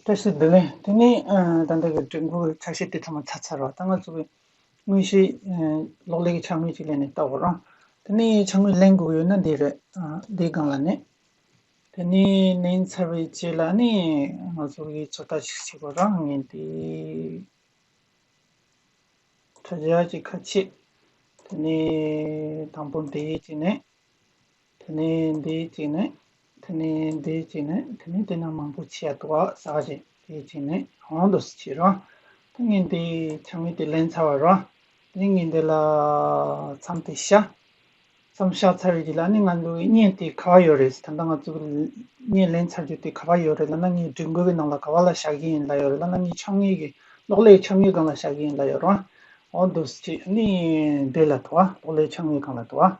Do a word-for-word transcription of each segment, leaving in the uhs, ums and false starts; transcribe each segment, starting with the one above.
བཀྲ་ཤིས་བདེ་ལེགས། དེ་ནས་ཨ་ད་ལྟ་གི་སྒྲིག་འགོད་ཀྱི་ཆ་ཤས་དེ་ཚང་མ་ཚར་ཚར་བ། ད་ང་ཚོ་གི་དངོས་གཞི་ཨ་གློག་ཀླད་ཀྱི་ཕྱག་དངོས་ཅིག་ལེན་ནས་ལྟ་བ་རང་། དེ་ནས་ཕྱག་དངོས་ལེན་དགོས་ཡོད་ན་འདི་རེད། ཨ་འདིའི་སྒང་ལ་ནས། དེ་ནས་ལེན་ཚར་བའི་རྗེས་ལ་ནི་ང་ཚོ་གི་ཚོད་ལྟ་ཞིག་བྱེད་དགོས་རང་ངས་འདི། དྲ་རྒྱ་གི་ཁ་ཕྱེ། དེ་ནས་དང་པོ་འདི་བྱས་ནས། དེ་ནས་འདི་བྱས་ནས། དེ་ནས་འདི་བྱས་ནས། དེ་ནས་དེ་ན་མང་པོ་བྱས་ཡ་འདུག་ཨ། ཟ་བྱས་དེ་བྱས་ནས་འོང་དུ་བྱེད་རོགས། དེ་ངས་འདི་ཕྱག་དངོས་དེ་ལེན་ཚར་བ་རོགས། དེ་ངས་འདི་ལ་མཚམས་དེ་བཞག་མཚམས་བཞག་ཚར་བའི་རྗེས་ལ་ནི་ང་ཚོ་གི་བརྙན་དེ་ག་པར་ཡོད་རེད། ད་ལྟ་ང་ཚོ་གི་བརྙན་ལེན་ཚར་རྒྱུ་དེ་ག་པར་ཡོད་རེད་ལབ་ན། ངའི་སྒྲིག་འགོད་ཀྱི་ནང་ལ་ག་པར་ལ་བཞག་གི་ཡིན་ལབ་ཡོད་རེད་ལབ་ན། ངའི་ཕྱག་དངོས་ཀྱི་གློག་ཀླད་ཕྱག་དངོས་སྒང་ལ་བཞག་གི་ཡིན་ལབ་ཡོད་རེད། འོ་འདུག་སེ་བྱས་ནི་འདི་ལ་འདུག་ཨ། གློག་ཀླད་ཕྱག་དངོས་སྒང་ལ་འདུག་ཨ།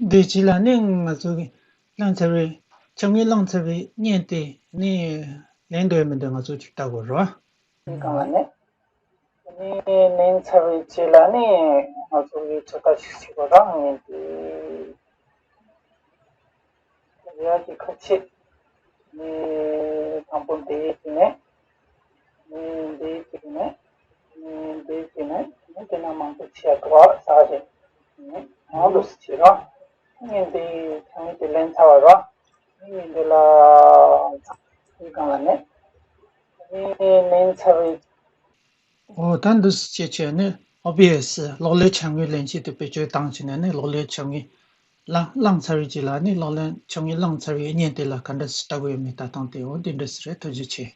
འདི་རྗེས་ལ་ནི་ང་ཚོ་གི་བླངས་ཚར་བའི་ཕྱག་དངོས་བླངས་ཚར་བའི་བརྙན་དེ་ནི་ལེན་འདོད་མི་འདོད་ང་ཚོ་ཅིག་ལྟ་དགོས་རོགས། སྒང་ལ་ནི། དེ་ནས་ལེན་ཚར་བའི་རྗེས་ལ་ནི་ང་ཚོ་གི་ཚོད་ལྟ་ཞིག་བྱེད་དགོས་རང་ངས་འདི། དེ་ཡར་གྱི་ཁ་ཕྱེ། ནི་དང་པོ་འདི་བྱས་ནས། ནི་འདི་བྱས་ནས། ནི་འདི་བྱས་ནས། ནི་དེ་ན་མང་པོ་བྱས་འདུག་ཨ། ཟ་བྱས་ནི་མང་དུ་བྱེད་རང་། ངས་འདི་ཕྱག་དངོས་དེ་ལེན་ཚར་བ་རང་། ངས་འདི་ལ་འདི་སྒང་ལ་ནི། ནི་ལེན་ཚར་བའི། འོ་ད་འདུག་སེ་བྱས་བྱས་ནས་ཨོ་བི་ཨེ་སི་གློག་ཀླད་ཕྱག་དངོས་ལེན་བྱེད་དུ་བེད་སྤྱོད་བཏང་བྱས་ནས་ནི་གློག་ཀླད་ཕྱག་དངོས་བླངས་བླངས་ཚར་བའི་རྗེས་ལ་ནི་གློག་ཀླད་ཕྱག་དངོས་བླངས་ཚར་བའི་བརྙན་དེ་ལ་ག་འདྲ་སེ་ལྟ་དགོས་ཡོད་མེད་ལྟ་སྟངས་དེ། འོ་འདི་འདྲ་སེ་རེད། ཐུགས་རྗེ་ཆེ།